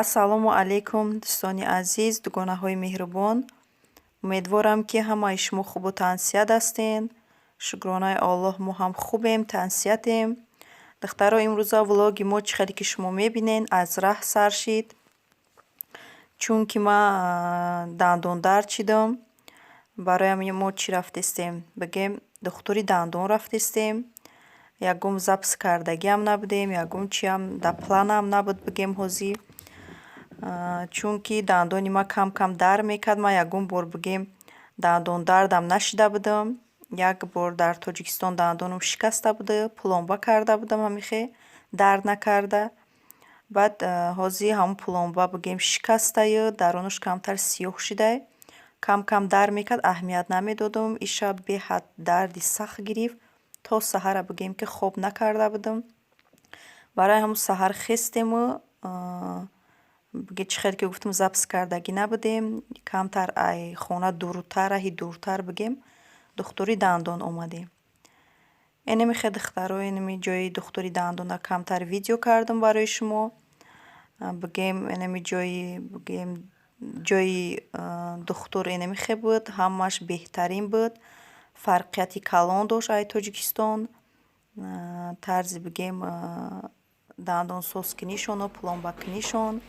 Ассалому алайкум, дӯстони азиз, дугонаҳои меҳрубон. Умедворам, ки ҳамаи шумо хубу тансиҳат ҳастен. Шукронаи Аллоҳ, мо ҳам хубем, тансиҳатем. Духтаро, имрӯза влоги мо, чӣ хеле ки шумо мебинед, аз раҳ сар шид. Чунки ман дандондард шидам. Барои ҳамин мо чӣ рафтестем? Бигем, духтури дандон рафтестем. Ягон запись кардагиам набудем, ягон чиам дар планам набуд, бигем ҳозир. Чунки дандони ман кам-кам дард мекард, ман ягон бор, бигем, дандондардам нашида будам. Як бор дар Тоҷикистон дандонам шикаста буда, пломба карда будам, ҳамихе дард накарда. Баъд ҳозир ҳамун пломба, бигем, шикастаю дарунаш камтар сиёҳ шидай. Кам-кам дард мекард, аҳамият намедодам. Иша беҳад дарди сахт гирифт. То саҳара, бигем, ки хоб накарда будам. Барои ҳамун саҳар хестему, чӣ хеле ки гуфтам, запись кардагӣ набудем. Камтар ай хона дуртар, раҳи дуртар, бигем, духтури дандон омадем. Инами хе, духтаро, инами ҷои духтури дандона камтар видео кардам барои шумо. Бигем, инами ҷои, бигем, ҷои духтур инами хе буд, ҳамааш беҳтарин буд. Фарқияти калон дошт ай Тоҷикистон. Тарзи, бигем, дандонсозкунишону пломбакунишон.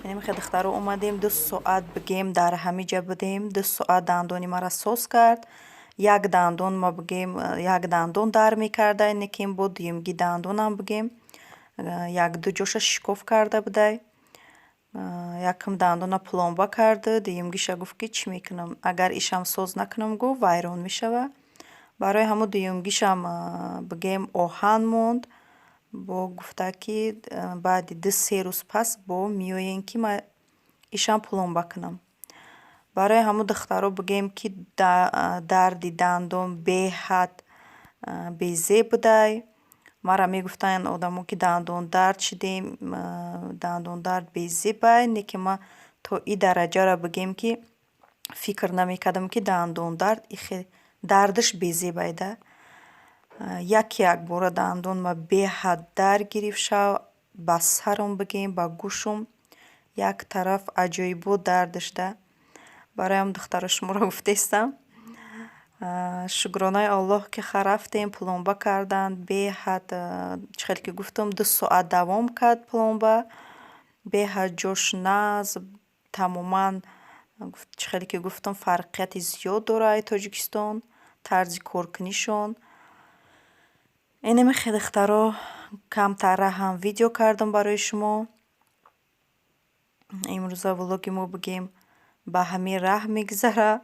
Инами хе, духтаро, омадем, 2 соат, бигем, дар ҳамин ҷа будем. 2 соат дандони маро соз кард. Як дандон ма, бигем, як дандон дард мекарда, лекин бо дуюмги дандонам, бигем, як-ду ҷоша шикоф карда будай. Якум дандона пломба карду, дуюмгиша гуфт, ки чӣ мекунам, агар ишам соз накунам, гуфт, вайрон мешавад. Барои ҳамун дуюмгишам, бигем, оҳан монд. Бо гуфта, ки баъди 2-се рӯз пас бо меоем, ки ман ишам пломба кунам. Барои ҳамун, духтаро, бигем, ки дарди дандон беҳад безеб будай. Маро мегуфтанд одамо, ки дандондард шидем, дандондард безебай, лекин ман то и дараҷаро, бигем, ки фикр намекардам, ки дандондард ихе дардаш безебай да. Як якбора дандонма беҳад дард гирифт шав, ба сарам, бигем, ба гӯшум як тараф аҷоибот дардаш да. Барои ҳамин, духтаро, шуморо гуфтаистам. Шукронаи Аллоҳ, ки ха рафтем, пломба карданд. Беҳад, чӣ хеле ки гуфтам, 2 соат давом кард пломба. Беҳад ҷош нағз, тамоман, чӣ хеле ки гуфтам, фарқияти зиёд дорад ай Тоҷикистон, тарзи коркунишон. Инами хе, духтаро, камтар раҳам видео кардам барои шумо. Имрӯза влоги мо, бигем, ба ҳамин раҳ мегузарад.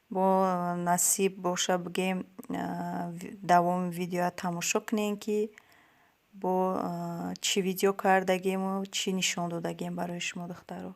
Бо насиб боша, бигем, давоми видеоя тамошо кунем, ки бо чӣ видео кардагему чӣ нишон додагем барои шумо, духтаро.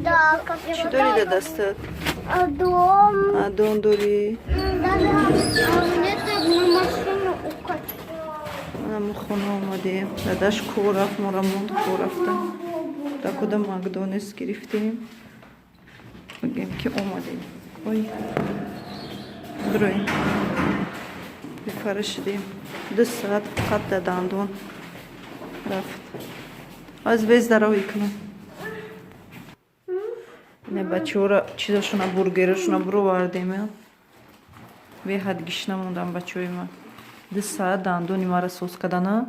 Да, как Чӣ дорӣ дар дастат? Дом. Дом дорӣ? Да, а мне так на машину укачала. Мо хона омадем. Дадаш кор рафт, моро монд, кор рафта. Кӯдакода Макдональдс гирифтем. Бигем ки омадем. Ой. Бироем. Бефара шудем. 2 соат фақат дар дандон рафт. Аз вез даровӣ кунам. Не, бачаҳоро чизошона, бургерошона бировардем. Беҳад гишна мондам бачаҳои ман. 2 соат дандони маро соз кардана.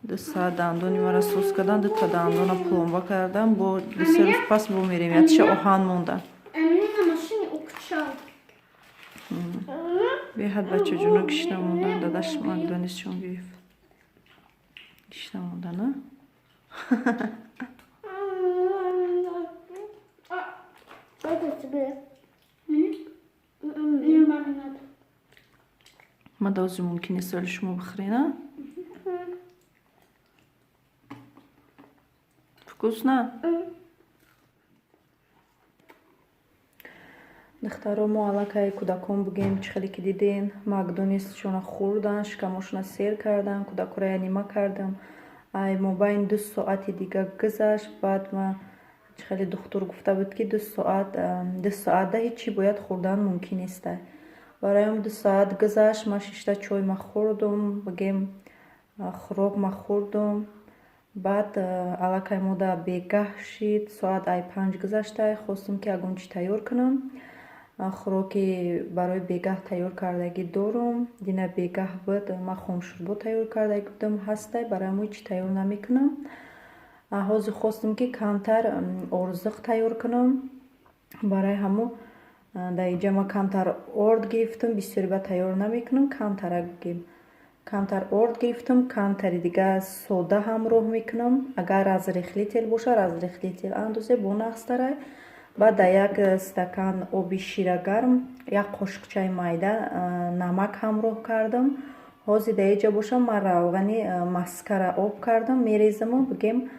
2 соат дандони маро соз кардан, дута дандона пломба кардам, бо 2-се рӯз пас бо мерем. Ятиша оҳан монда. А мне на машине укачала. Беҳад бачаҷоно гишна мондан. Дадаш Макдональдсшон гирифт. Гишна мондана. Это тебе. Мне? Мне маме надо. Ма дози мумкин нест, вале шумо бихӯрена. Вкусно? Духтаро, мо аллакай кӯдакон бугем, чӣ хеле ки диден, Макдональдсшона хӯрдан, шикамошона сер кардан, кӯдакоро янима кардам. Ай мобайни 2 соати дига гузашт, баъд ма чӣ хеле духтур гуфта буд, ки 2 соат, 2 соатда ҳеҷ чӣ бояд хӯрдан мумкин неста. Барои ҳам 2 соат гузашт, ма шишта чой ма хӯрдум, бигем, хӯрок ма хӯрдум. Баъд аллакай мо да бегаҳ шид, соат ай 5 гузашта, хостум ки ягон чӣ тайёр кунам. Хӯроки барои бегаҳ тайёр кардагӣ дорум. Дина бегаҳ буд, ман хомшӯрбо тайёр кардагӣ будам, ҳастай, барои ҳамон ҳеҷ чӣ тайёр намекунам. Ҳозир хостум ки камтар орзуқ тайёр кунам. Барои ҳамон дар инҷа ман камтар орд гирифтам, бисёри ба тайёр намекунам, камтарак бигем. Камтар орд гирифтам, камтари дига сода ҳамроҳ мекунам. Агар разрыхлитель боша, разрыхлитель андозе бо нағзтарай. Баъд дар як стакан оби шира гарм як қошуқчаи майда намак ҳамроҳ кардам. Ҳозир дар инҷа бошам, ман равғани маскара об кардам, мерезаму, бигем,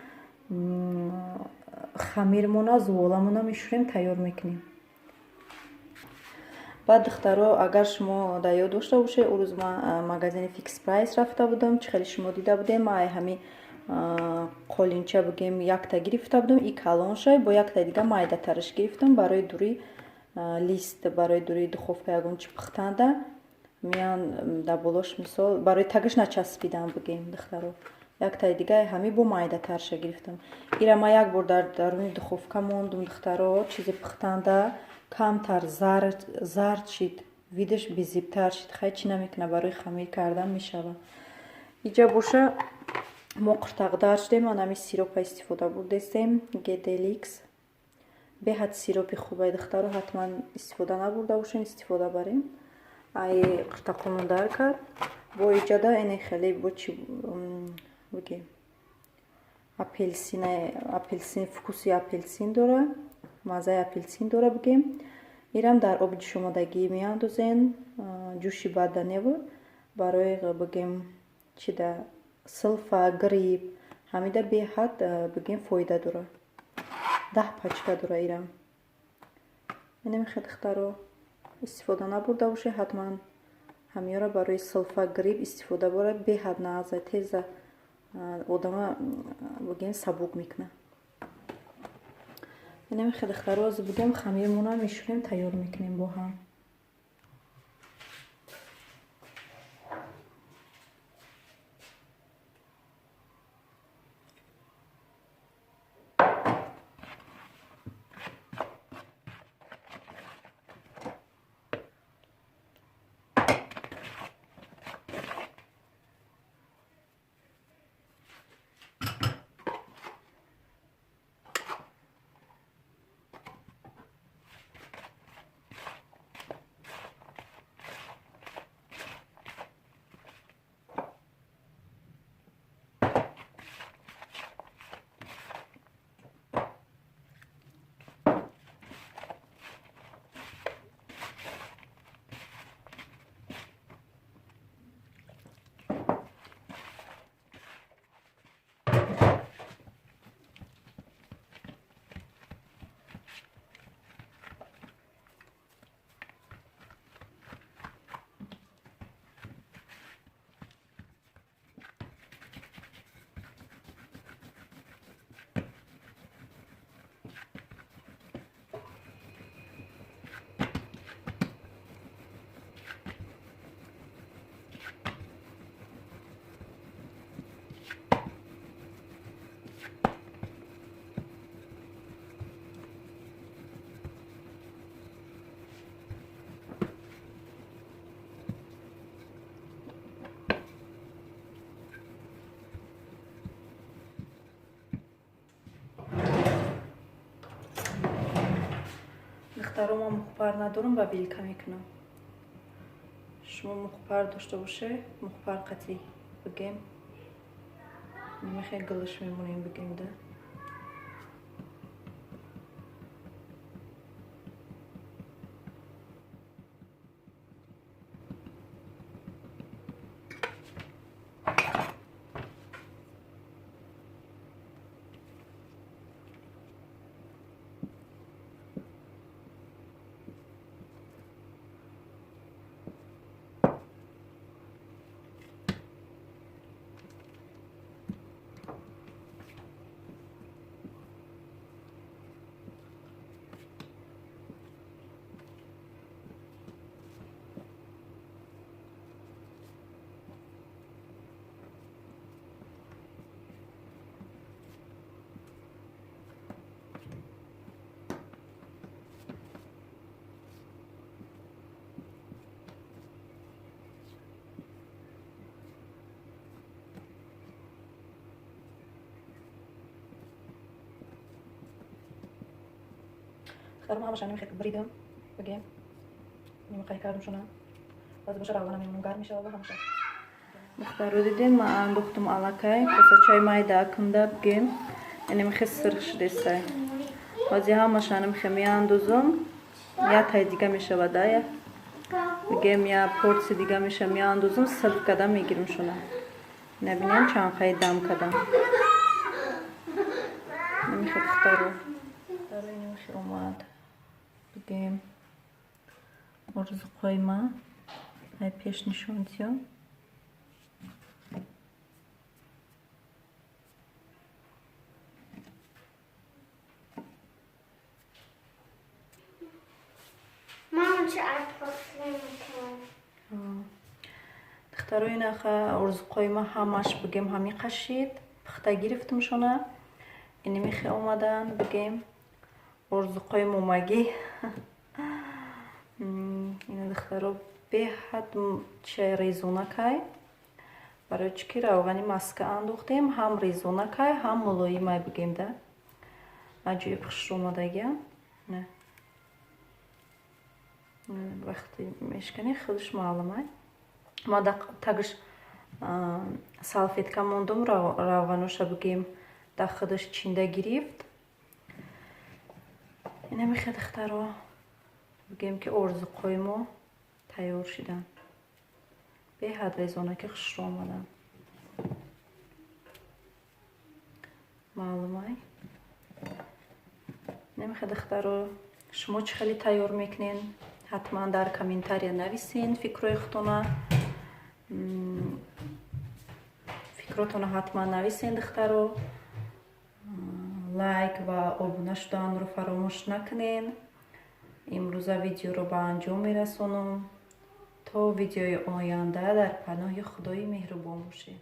хамирмона, зуволамона мешӯрем, тайёр мекунем. Баъд, духтаро, агар шумо дар ёд дошта бошед, он рӯз ман магазини Фикс Прайс рафта будам, чӣ хеле шумо дида будем, ман ай ҳамин қолинча, бигем, якта гирифта будам, и калоншай, бо якта дига майдатараш гирифтам барои дури лист, барои дури духовка ягон чӣ пухтанда меян дар болош, мисол, барои тагаш начаспидан, бигем, духтаро. Яктаи дига ҳамин бо майдатарша гирифтам. Ира ман як бор дар даруни духовка мондум, духтаро, чизе пухтанда камтар зард шид, видаш безебтар шид. Хай, чӣ намекунад, барои хамир кардан мешавад. Иҷа боша мо қуртақдар шудем, ман ҳамин сиропа истифода бурдестем, Геделикс. Беҳад сиропи хубай, духтаро, ҳатман истифода набурда бошен, истифода барем. Ай қуртақонон дар кард. Бо иҷада эне хеле бо чӣ бигем, апелсин, апелсин, вкуси апелсин дора, маззаи апелсин дора, бигем. Ирам дар оби ҷӯшомадагӣ меандозен, ҷӯши бада неву, барои, бигем, чида, силфа, грипп, ҳамида беҳад, бигем, фоида дора. 10 пачка дора ирам. Инамихе, духтаро, истифода набурда бошед, ҳатман ҳамиёро барои силфа, грипп истифода барад, беҳад нағза, теза одама, бигем, сабук мекунад. Инамихе, духтаро, ҳозир, бигем, хамирмона мешӯрем, тайёр мекунем бо ҳам. Духтаро, ман мухпар надорам, ба вилка мекунам. Шумо мухпар дошта боше, мухпар қатӣ бигем. Немехе гилиш мемонем бигем да. Духтарам, ҳамаша немихе бридам бигем. Немихе кардам шуна. Баъд боша равғана мемонам, гарм мешава ва ҳамаша. Духтаро, дидем, ман андохтум аллакай косачаи майда кунда бигем. Немихе сирх шудесай. Ҳозир ҳамаша немихе меандозам. Я тай дига мешавада я. Бигем я порция дига меша меандозам, сирх када мегирим шуна. Набинем чанд қай дам кадам. Немихе духтаро. Духтаро, немихе омад. Бигем орзуқҳои ман ай пеш нишон диём. Мама, чи einfach Духтаро, инаха орзуқҳои ман ҳамаш бигем ҳамин қашид. Пухта гирифтумшона. Инемихе омадан бигем орзуқҳои момагӣ. Ина духтаро, беҳад чай резонакай. Барои чӣ ки равғани маска андохтем, ҳам резонакай, ҳам мулоимай бигем да. Аҷоиб хушрӯ омадагия. Не. Вақте мешканӣ худаш маълумай. Ма тагаш салфетка мондум, равғаноша бигем дар худаш чинда гирифт. Инамихе духтаро, бигем ки орзуқҳои мо тайёр шиданд. Беҳад резонаки хушрӯ омаданд. Маълумай. Инамихе духтаро, шумо чӣ хеле тайёр мекунен? Ҳатман дар комментария нависен фикрҳои худтона. Фикротонро ҳатман нависен, духтаро. Лайк ва обуна шуданро фаромӯш накунен. Имрӯза видеоро ба анҷом мерасонам. То видеои оянда дар паноҳи Худои меҳрубон бошед.